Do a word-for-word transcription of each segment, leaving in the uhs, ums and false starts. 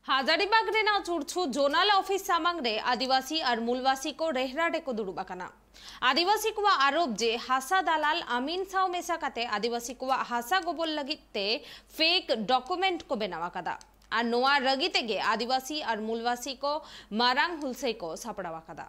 ᱦᱟᱡᱟᱨᱤᱵᱟᱜᱽ ᱨᱮᱱᱟᱜ ᱪᱩᱨᱪᱩ zonal office ᱥᱟᱢᱟᱝ ᱨᱮ ᱟᱹᱫᱤᱵᱟᱹᱥᱤ ᱟᱨ ᱢᱩᱞᱵᱟᱹᱥᱤ ᱠᱚ ᱨᱮᱦᱲᱟ ᱨᱮᱠᱚ ᱫᱩᱲᱩᱵ ᱟᱠᱟᱱᱟ᱾ ᱟᱹᱫᱤᱵᱟᱹᱥᱤ ᱠᱚᱣᱟᱜ ᱟᱨᱳᱯ ᱡᱮ ᱦᱟᱥᱟ ᱫᱟᱞᱟᱞ ᱟᱢᱤᱱ ᱥᱟᱶ ᱢᱮᱥᱟ ᱠᱟᱛᱮ ᱟᱹᱫᱤᱵᱟᱹᱥᱤ ᱠᱚᱣᱟᱜ ᱦᱟᱥᱟ ᱜᱚᱵᱚᱞ ᱞᱟᱹᱜᱤᱫ ᱛᱮ ᱯᱷᱮᱠ ᱰᱚᱠᱩᱢᱮᱱᱴ ᱠᱚ ᱵᱮᱱᱟᱣ ᱟᱠᱟᱫᱟ᱾ ᱟᱨ ᱱᱚᱣᱟ ᱨᱟᱹᱜᱤ ᱛᱮᱜᱮ ᱟᱹᱫᱤᱵᱟᱹᱥᱤ ᱟᱨ ᱢᱩᱞᱵᱟᱹᱥᱤ ᱠᱚ ᱢᱟᱨᱟᱝ ᱦᱩᱞᱥᱟᱹᱭ ᱠᱚ ᱥᱟᱯᱲᱟᱣ ᱟᱠᱟᱫᱟ᱾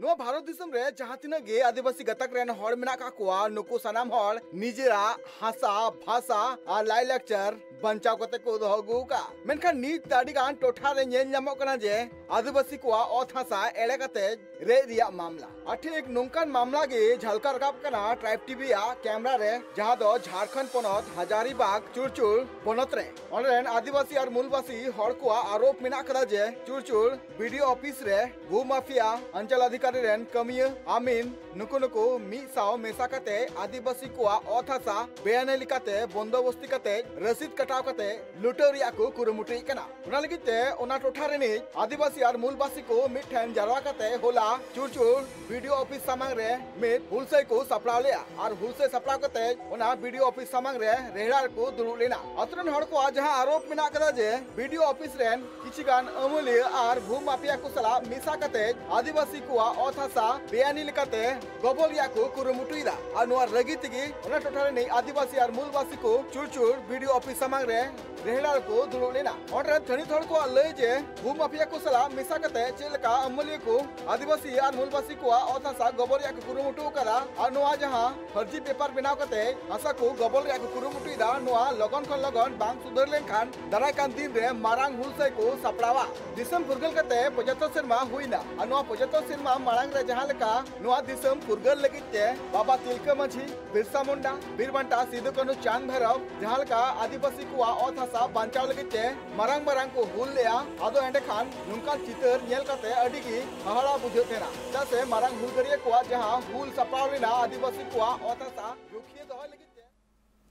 ᱱᱚᱣᱟ ᱵᱷᱟᱨᱚᱛ ᱫᱤᱥᱚᱢ ᱨᱮ ᱡᱟᱦᱟᱸ ᱛᱤᱱᱟᱹᱜ ᱜᱮ ᱟᱹᱫᱤᱵᱟᱹᱥᱤ ᱜᱟᱛᱟᱠ ᱨᱮᱱ ᱦᱚᱲ ᱢᱮᱱᱟᱜ ᱠᱟᱜ ᱠᱚᱣᱟ, ᱱᱩᱠᱩ ᱥᱟᱱᱟᱢ ᱦᱚᱲ ᱱᱤᱡᱮᱨᱟᱜ ᱦᱟᱥᱟ, ᱵᱷᱟᱥᱟ ᱟᱨ ᱞᱟᱭᱼᱞᱟᱠᱪᱟᱨ ᱵᱟᱧᱪᱟᱣ ᱠᱟᱛᱮ ᱠᱚ ᱫᱚᱦᱚ ᱟᱹᱜᱩ ᱟᱠᱟᱫᱼᱟ᱾ ᱢᱮᱱᱠᱷᱟᱱ ᱱᱤᱛ ᱟᱹᱰᱤ ᱜᱟᱱ ᱴᱚᱴᱷᱟ ᱨᱮ ᱧᱮᱞ ᱧᱟᱢᱚᱜ ᱠᱟᱱᱟ ᱡᱮ ᱟᱹᱫᱤᱵᱟᱹᱥᱤ ᱠᱚᱣᱟᱜ ᱚᱛ ᱦᱟᱥᱟ ᱮᱲᱮ ᱠᱟᱛᱮ ᱨᱮᱡ ᱨᱮᱭᱟᱜ ᱢᱟᱢᱞᱟ᱾ ᱟᱨ ᱴᱷᱤᱠ ᱱᱚᱝᱠᱟᱱ ᱢᱟᱢᱞᱟ ᱜᱮ ᱡᱷᱟᱞᱠᱟᱣ ᱨᱟᱠᱟᱵ ᱠᱟᱱᱟ ᱴᱨᱟᱭᱤᱵᱽ ᱴᱤᱵᱷᱤ ᱭᱟᱜ ᱠᱮᱢᱨᱟ ᱨᱮ, ᱡᱟᱦᱟᱸ ᱫᱚ ᱡᱷᱟᱲᱠᱷᱚᱸᱰ ᱯᱚᱱᱚᱛ ᱦᱟᱡᱟᱨᱤᱵᱟᱜᱽ ᱪᱩᱲᱪᱩᱲ ᱯᱚᱱᱚᱛ ᱨᱮ᱾ ᱚᱸᱰᱮ ᱨᱮᱱ ᱟᱹᱫᱤᱵᱟᱹᱥᱤ ᱟᱨ ᱢᱩᱞᱵᱟᱹᱥᱤ ᱦᱚᱲ ᱠᱚᱣᱟᱜ ᱟᱨᱳᱯ ᱢᱮᱱᱟᱜ ᱠᱟᱫᱟ ᱡᱮ ᱪᱩᱲᱪᱩᱲ ᱵᱤᱰᱤᱳ ᱚᱯᱷᱤᱥ ᱨᱮ ᱵᱷᱩ ᱢᱟᱯᱷᱤᱭᱟ ᱚᱧᱪᱚᱞ ᱚᱫᱷᱤᱠᱟᱨᱤ ᱨᱮᱱ ᱠᱟᱹᱢᱤᱭᱟᱹ ᱟᱢᱤᱱ ᱱᱩᱠᱩ ᱱᱩᱠᱩ ᱢᱤᱫ ᱥᱟᱶ ᱢᱮᱥᱟ ᱠᱟᱛᱮ ᱟᱹᱫᱤᱵᱟᱹᱥᱤ ᱠᱚᱣᱟᱜ ᱚᱛ ᱦᱟᱥᱟ ᱵᱮᱟᱹᱱᱤ ᱞᱮᱠᱟᱛᱮ ᱵᱚᱱᱫᱳᱵᱚᱥᱛᱤ ᱠᱟᱛᱮ ᱨᱟᱹᱥᱤᱫ ᱠᱟᱴᱟᱣ ᱠᱟᱛᱮ ᱞᱩᱴᱟᱹᱣ ᱨᱮᱭᱟᱜ ᱠᱚ ᱠᱩᱨᱩᱢᱩᱴᱩᱭᱮᱫ ᱠᱟᱱᱟ᱾ ᱚᱱᱟ ᱞᱟᱹᱜᱤᱫ ᱛᱮ ᱚᱱᱟ ᱴᱚᱴᱷᱟ ᱨᱤᱱᱤᱡ ᱟᱹᱫᱤᱵᱟᱹᱥᱤ ᱟᱨ ᱢᱩᱞᱵᱟᱹᱥᱤ ᱠᱚ ᱢᱤᱫ ᱴᱷᱮᱱ ᱡᱟᱨᱣᱟ ᱠᱟᱛᱮ ᱦᱚᱞᱟ ᱪᱩᱲᱪᱩᱲ ᱵᱤᱰᱤᱳ ᱚᱯᱷᱤᱥ ᱥᱟᱢᱟᱝ ᱨᱮ ᱢᱤᱫ ᱦᱩᱞᱥᱟᱹᱭ ᱠᱚ ᱥᱟᱯᱲᱟᱣ ᱞᱮᱫᱼᱟ᱾ ᱟᱨ ᱦᱩᱞᱥᱟᱹᱭ ᱥᱟᱯᱲᱟᱣ ᱠᱟᱛᱮ ᱚᱱᱟ ᱵᱤᱰᱤᱳ ᱚᱯᱷᱤᱥ ᱥᱟᱢᱟᱝ ᱨᱮ ᱨᱮᱦᱲᱟ ᱨᱮᱠᱚ ᱫᱩᱲᱩᱵ ᱞᱮᱱᱟ᱾ ᱟᱛᱳ ᱨᱮᱱ ᱦᱚᱲ ᱠᱚᱣᱟᱜ ᱡᱟᱦᱟᱸ ᱟᱨᱳᱯ ᱢᱮᱱᱟᱜ ᱠᱟᱫᱟ ᱡᱮ ᱵᱤᱰᱤᱳ ᱚᱯᱷᱤᱥ ᱨᱮᱱ ᱠᱤᱪᱷᱩ ᱜᱟᱱ ᱟᱹᱢᱟᱹᱞᱤᱭᱟᱹ ᱟᱨ ᱵᱷᱩ ᱢᱟᱯᱷᱤᱭᱟ ᱠᱚ ᱥᱟᱞᱟᱜ ᱢᱮᱥᱟ ᱠᱟᱛᱮ ᱟᱹᱫᱤᱵᱟᱹᱥᱤ ᱠᱚᱣᱟᱜ ᱚᱛ ᱦᱟᱥᱟ ᱵᱮᱟᱹᱱᱤ ᱞᱮᱠᱟᱛᱮ ᱜᱚᱵᱚᱞ ᱨᱮᱭᱟᱜ ᱠᱚ ᱠᱩᱨᱩᱢᱩᱴᱩᱭᱮᱫᱟ᱾ ᱟᱨ ᱱᱚᱣᱟ ᱨᱟᱹᱜᱤ ᱛᱮᱜᱮ ᱚᱱᱟ ᱴᱚᱴᱷᱟ ᱨᱤᱱᱤᱡ ᱟᱹᱫᱤᱵᱟᱹᱥᱤ ᱟᱨ ᱢᱩᱞᱵᱟᱹᱥᱤ ᱠᱚ ᱪᱩᱲᱪᱩᱲ ᱵᱤᱰᱤᱳ ᱚᱯᱷᱤᱥ ᱥᱟᱢᱟᱝ ᱨᱮ ᱨᱮᱦᱲᱟ ᱨᱮᱠᱚ ᱫᱩᱲᱩᱵ ᱞᱮᱱᱟ᱾ ᱚᱸᱰᱮ ᱨᱮᱱ ᱛᱷᱟᱹᱱᱤᱛ ᱦᱚᱲ ᱠᱚᱣᱟᱜ ᱞᱟᱹᱭ ᱡᱮ ᱵᱷᱩ ᱢᱟᱯᱷᱤᱭᱟ ᱠᱚ ᱥᱟᱞᱟᱜ ᱢᱮᱥᱟ ᱠᱟᱛᱮ ᱪᱮᱫ ᱞᱮᱠᱟ ᱟᱹᱢᱟᱹᱞᱤᱭᱟᱹ ᱠᱚ ᱟᱹᱫᱤᱵᱟᱹᱥᱤ ᱟᱨ ᱢᱩᱞᱵᱟᱹᱥᱤ ᱠᱚᱣᱟᱜ ᱚᱛ ᱦᱟᱥᱟ ᱜᱚᱵᱚᱞ ᱨᱮᱭᱟᱜ ᱠᱚ ᱠᱩᱨᱩᱢᱩᱴᱩ ᱟᱠᱟᱫᱟ᱾ ᱟᱨ ᱱᱚᱣᱟ ᱡᱟᱦᱟᱸ ᱯᱷᱟᱹᱨᱡᱤ ᱯᱮᱯᱟᱨ ᱵᱮᱱᱟᱣ ᱠᱟᱛᱮ ᱦᱟᱥᱟ ᱠᱚ ᱜᱚᱵᱚᱞ ᱨᱮᱭᱟᱜ ᱠᱚ ᱠᱩᱨᱩᱢᱩᱴᱩᱭᱮᱫᱟ, ᱱᱚᱣᱟ ᱞᱚᱜᱚᱱ ᱠᱷᱚᱱ ᱞᱚᱜᱚᱱ ᱵᱟᱝ ᱥᱩᱫᱷᱟᱹᱨ ᱞᱮᱱᱠᱷᱟᱱ ᱫᱟᱨᱟᱭ ᱠᱟᱱ ᱫᱤᱱ ᱨᱮ ᱢᱟᱨᱟᱝ ᱦᱩᱞᱥᱟᱹᱭ ᱠᱚ ᱥᱟᱯᱲᱟᱣᱟ᱾ ᱫᱤᱥᱚᱢ ᱯᱷᱩᱨᱜᱟᱹᱞ ᱠᱟᱛᱮ ᱯᱚᱸᱪᱟᱛᱛᱳᱨ ᱥᱮᱨᱢᱟ ᱦᱩᱭᱱᱟ᱾ ᱟᱨ ᱱᱚᱣᱟ ᱯᱚᱸᱪᱟᱛᱛᱳᱨ ᱥᱮᱨᱢᱟ ᱢᱟᱲᱟᱝ ᱨᱮ ᱡᱟᱦᱟᱸ ᱞᱮᱠᱟ ᱱᱚᱣᱟ ᱫᱤᱥᱚᱢ ᱯᱷᱩᱨᱜᱟᱹᱞ ᱞᱟᱹᱜᱤᱫ ᱛᱮ ᱵᱟᱵᱟ ᱛᱤᱞᱠᱟᱹ ᱢᱟᱹᱡᱷᱤ, ᱵᱤᱨᱥᱟ ᱢᱩᱱᱰᱟ, ᱵᱤᱨ ᱵᱟᱱᱴᱟ ᱥᱤᱫᱩ ᱠᱟᱹᱱᱦᱩ ᱪᱟᱸᱫᱽ ᱵᱷᱟᱭᱨᱚᱵᱽ ᱡᱟᱦᱟᱸ ᱞᱮᱠᱟ ᱟᱹᱫᱤᱵᱟᱹᱥᱤ ᱠᱚᱣᱟᱜ ᱚᱛ ᱦᱟᱥᱟ ᱵᱟᱧᱪᱟᱣ ᱞᱟᱹᱜᱤᱫ ᱛᱮ ᱢᱟᱨᱟᱝ ᱢᱟᱨᱟᱝ ᱠᱚ ᱦᱩᱞ ᱞᱮᱜᱼᱟ, ᱟᱫᱚ ᱮᱸᱰᱮᱠᱷᱟᱱ ᱱᱚᱝᱠᱟᱱ ᱪᱤᱛᱟᱹᱨ ᱧᱮᱞ ᱠᱟᱛᱮ ᱟᱹᱰᱤ ᱜᱮ ᱦᱟᱦᱟᱲᱟ ᱵᱩᱡᱷᱟᱹᱜ ᱛᱟᱦᱮᱱᱟ᱾ ᱪᱮᱫᱟᱜ ᱥᱮ ᱢᱟᱨᱟᱝ ᱦᱩᱞᱜᱟᱹᱨᱤᱭᱟᱹ ᱠᱚᱣᱟᱜ ᱡᱟᱦᱟᱸ ᱦᱩᱞ ᱥᱟᱯᱲᱟᱣ ᱞᱮᱱᱟ ᱟᱹᱫᱤᱵᱟᱹᱥᱤ ᱠᱚᱣᱟᱜ ᱚᱛ ᱦᱟᱥᱟ ᱨᱩᱠᱷᱤᱭᱟᱹ